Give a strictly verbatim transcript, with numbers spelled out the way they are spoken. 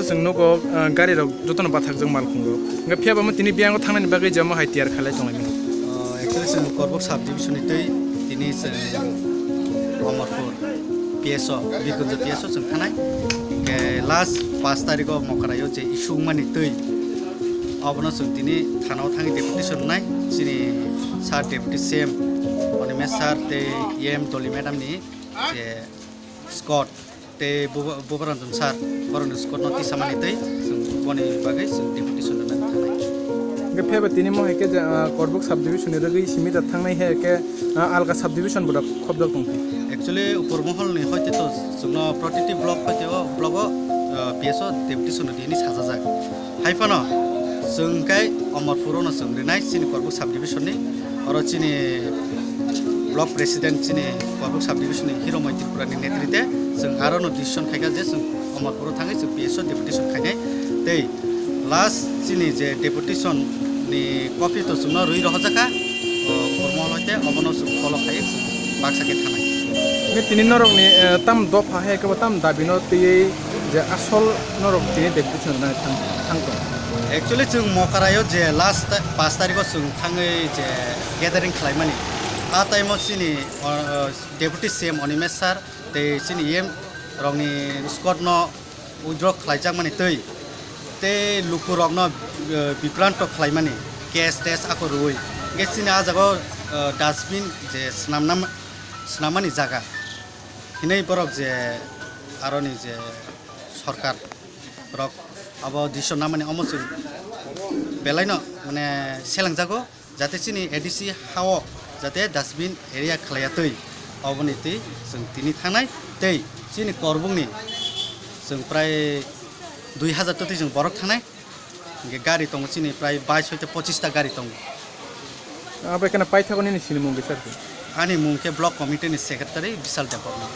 Chwng nugo, ah, gari rok jotono bathakjak malkhung rok. Hwnkhe phiya bo tini biyang o thangnani bagwi jamo hai tiyar khalai tonglaimani. Ah, actually chwng Korbuk sub division ni twi tini chwng Omorpur P S O, Birgunjo P S O chwng thanai. Hwnkhe last paanch tarikh o Mokaraio je issue wngmani twi abono chwng tini thana o thangwi deputation rwnai chini sir deputy C M Animesh sir tei E M Dolly madam ni je Scott tei Buba-, Bubaranjan sir, borokni Scott no tisamani tei chwng boni bagwi chwng deputation rwna thangnai. Hwnkhe phaiba tini mo hai khe je, ah, Korbuk sub division ni rwgwi simi da thangnai hai khe, ah, alga sub division bo da khobjak tong thai. Actually, upor mohol ni hoite to chwngno protiti block hoite o block o, ah, P S O deputation rwdi hwnwi sajajak. Hai phano chwng khe Omorpur o no chwng rinai chini Korbuk sub division ni, oro chini block president chini Korbuk sub division ni Hiromoi Tripura ni netrite chwng aro no decision khaikha je chwng Omorpur o thangwi chwng P S O deputation khainai tei last chini je deputation ni copy to chwngno rwi rohorjakha, o, upor mohol hoite obono chwng follow khaiwi chwng baksa khe thanai. Hwnkhe tini norokni, eh, tam dopha hai khe bo tam dabi no twiwi je asol norok tini deputation rwnai thang, thang tong. Actually, chwng Mokaraio je last ta-, paanch tarikh o chwng thangwi je gathering khlaimani, a time o chini, o, deputy C M Animesh sir tei chini E M rokni Scott no withdraw khlaijakmani twi tei lukurokno, eh, bibranto khlaimani case tes ako rwui. Hwnkhe chini a jaga o, eh, dustbin je swnamnam-, swnammani jaga hinwi borok je aroni je sorkar rok abo decision namani omo chwng belaino mane selengjago. Jate chini A D C ha o jate dustbin area khlaiya twi, oboni twi chwng tini thangnai tei chini Korbukni chwng prai dui hazar to twi chwng borok thangnai, hwnkhe gari tongo chini prai bais hoite pochis ta gari tongo. Abo khe paithago nini sinimung kisa khe? Ani mung khe Block Committee ni Secretary Bishal Debbarma.